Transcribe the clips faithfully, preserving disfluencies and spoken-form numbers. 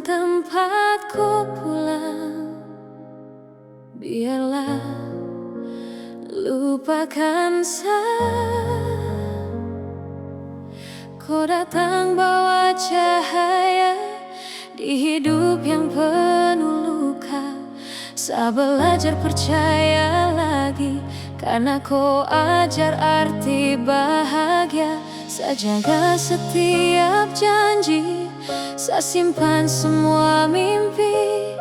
tempat ko pulang. Biarlah lupakan sa. Ko datang bawa cahaya di hidup yang penuh luka. Sa belajar percaya lagi karna ko ajar arti bahagia. Sa jaga setiap janji, sa simpan semua mimpi.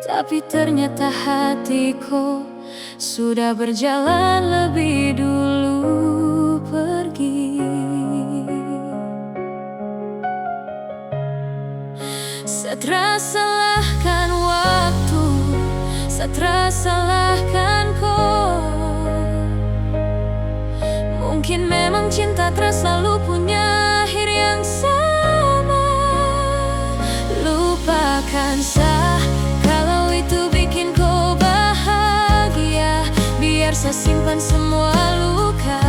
Tapi ternyata hati ko sudah berjalan lebih dulu pergi. Sa tra salahkan waktu, sa tra salahkan ko. Mungkin memang cinta tra slalu punya akhir yang sama. Lupakan sa, kalau itu bikin ko bahagia. Biar sa simpan semua luka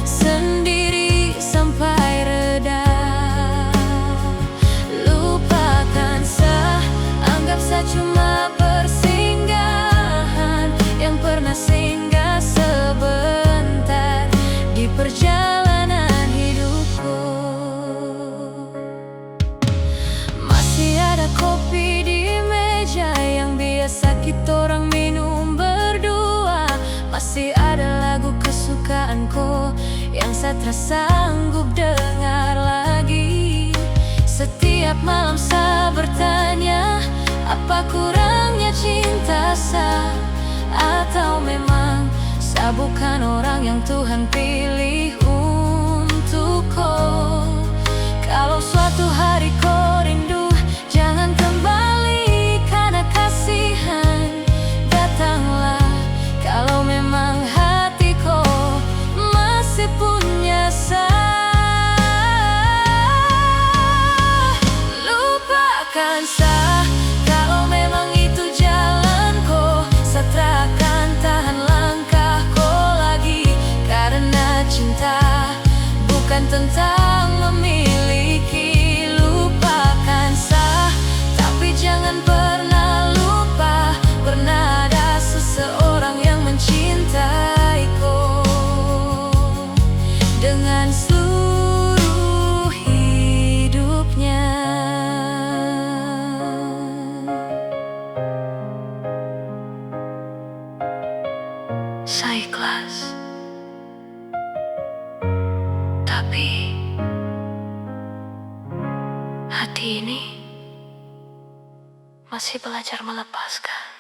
sendiri sampai reda. Lupakan sa, anggap sa cuma persinggahan yang pernah singgah sebentar di perjalanan hidupku. Masih ada kopi di meja yang biasa kitorang minum berdua. Masih ada lagu kesukaan ko yang sa tra sanggup dengar lagi. Setiap malam sa bertanya, apa kurangnya cinta sa? Atau memang sa bukan orang yang Tuhan pilih untuk ko? Kalau suatu hari ko rindu, jangan kembali karna kasihan. Datanglah kalau memang hati ko masih punya sa. Lupakan sa, kalau memang itu jalan ko, sa tra akan tahan langkah ko lagi. Karena cinta bukan tentang memiliki. Lupakan sa, tapi jangan pernah lupa, pernah ada seseorang yang mencintai ko dengan seluruh hidupnya. Sa ikhlas, tapi hati ini masih belajar melepaskan.